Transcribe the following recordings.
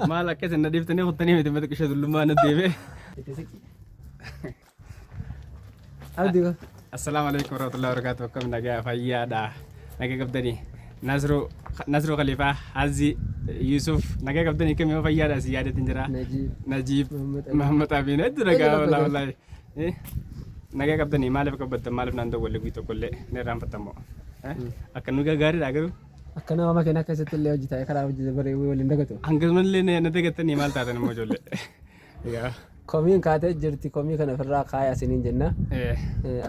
Maal akka isin na dhiiftanii kuttanii miti mata qisha dullummaa na deeme. Itti siqi. Abdi ko. Assalaamu alaikum warahmatullahi wabarakatuh. Akkam nagaa fayyaadha. Nagaa qabdanii. Nasruu Nasruu Khaliifaa Hazzi Yusuf nagaa qabdanii kam yoo fayyaadha si yaadatin jira. Najiib. Najiib Muhammad Amin. Muhammad Amin hedduu nagaa Hedduu wallahi nagaa. wallahi. Eh, Nagaa qabdanii maaliif qabbattan maaliif naan dawwalle guyyaa tokkollee ni irraanfattamoo. Eh, Akka nu gaariidha garuu. Akka nama makiinaa keessatti illee hojii ta'e karaa hojii dabaree waliin dagatu. Hangasumallee na dagattanii maal taatan immoo ijoollee. Egaa. Komiin kaatee jirti komii kana ofirraa kaaya isiniin jenna. Eh,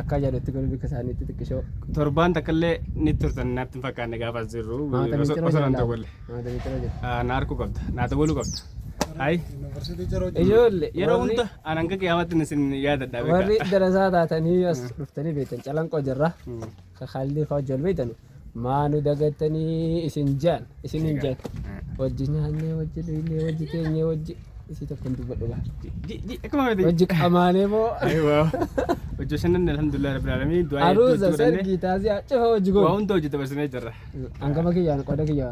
Akka jedhutti garuu bikka isaaniitti xiqqishoo. Torbaan takkallee ni turtan natti hin fakkaanne gaafa as jirru. Maata Osoo miiciroo osoo nan jira. dawwalle. Maata miiciroo jira. Ah, Na harkuu qabda. Na dawwaluu qabda. Hayi. Yuunivarsiitii yeroo jiru. Ijoollee Yeroo warri hunda an hanga qiyaamatti isin yaadadha beekaa. warri darasaa taatanii as dhuftanii beektan calanqoo jirra. Ka Khaalidii fa'aa wajjin wal beektanu. Maa nu dagattanii isin jaan isiniin jaan wajji nyaannee wajji dhugnee wajji teenyee wajji isii tokko hin dubbadhu baa. Akkuma feete. Wajji qamaanee moo Aywa. Hojii bashannanne alhamdulillah rabbil alamin. Du'aa hedduu aruuza hojii godhanne. sargii taasisaa cufa wajji Waa goone. hunda hojii dabarsinee jirra. Hangama kiyyaan qooda kiyya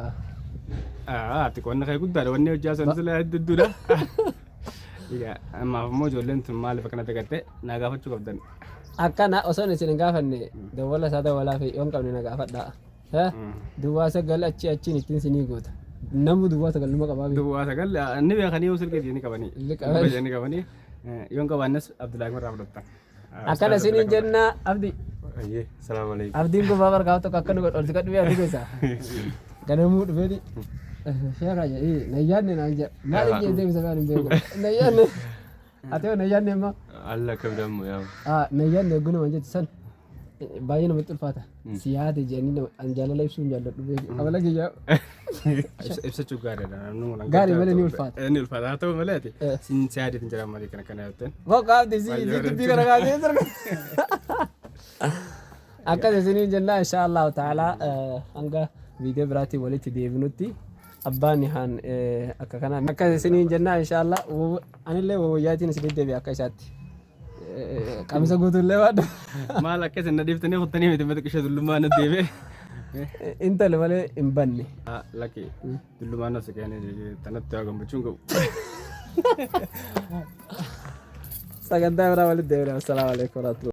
Ah, ati qonna kee guddaadha. Wanni hojii haasa'an sila hedduudha. Egaa ammaaf immoo ijoolleen tun maaliif akkana dagatte naa gaafachuu qabdan. Akkana osoon isin hin gaafanne dawwala isaa dawwalaa fi yoon qabne na gaafadhaa. Eh? Duwwaa 9 achi achiin ittiin sinii guuta. Namni duwwaa 9 numa qabaa beeku. Duwwaa 9 ni beekanii yoo silkii ni qabanii. Ni qabani. Ni qabanii. Yoon qabaannes Abdullaahi irraa fudhattan. Akkana isiniin jenna Abdi. Ayyee, salaamu alaikum. Abdiin kun babar gaaf tokko akka nu godhu ol siqadhu abdii keessaa. Ganamuu dhufeeti. Sheekaa jedhee na yaadne naan jedha. Maaliif jedhee deebisa waan hin beeku. Na yaadne. Ati hoo na yaadne amma. Alla kam dammo yaa. Ah, na yaadne eeguu nama jettu san baay'ee namatti ulfaata. Si yaade jedhanii nama an jaalala ibsuu hin jaalladhu beeku. Amala kiyya Ibsachuu gaariidha. Namni waan Gaarii malee ni ulfaata. Ni ulfaata. Haa ta'u malee ati sin si yaadeetiin jira malee kana kana jetteen. Boqa abdi si si dubbii kana kaasee sirba. Akkas isiniin jenna insha Allahu ta'ala hanga viidiyoo biraatiin walitti deebinutti abbaan nihaan akka kana akkas isiniin jenna insha Allah anillee wawayyaatiin isinitti deebi'a akka isaatti. Qamisa guutuullee waaddu. Maal akka isin na dhiiftanii kuttanii miti mata qisha dullummaa na deeme. Intala malee hin banne. Lakki dullummaan as keenye tanatti waa gammachuun qabu. Sagantaa biraa walitti deebina. Assalaamu alaikum warahmatullahi.